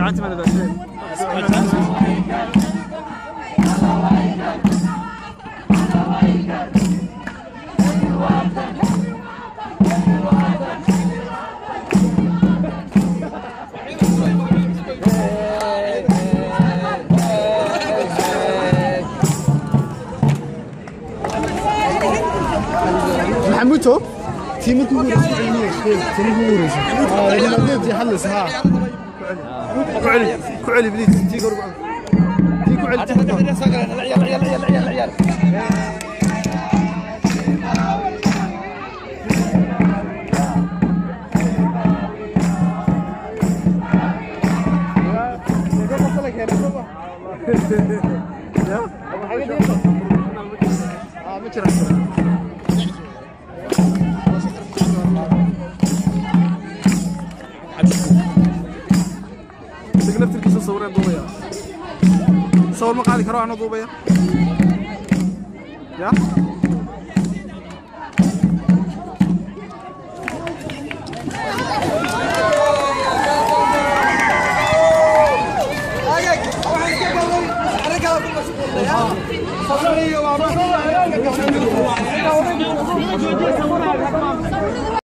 Gacanta ma dhashay. Maxamuud tiimka ugu horeysay, tiimka ugu horeysay tii xallis ha ku celi, ku celi please, tii kor tii ku celi, tii ku celi. Ma jiraan isaga laftirkiisa sawireen duubaya, sawir ma qaadi karo, anoo duubaya ya.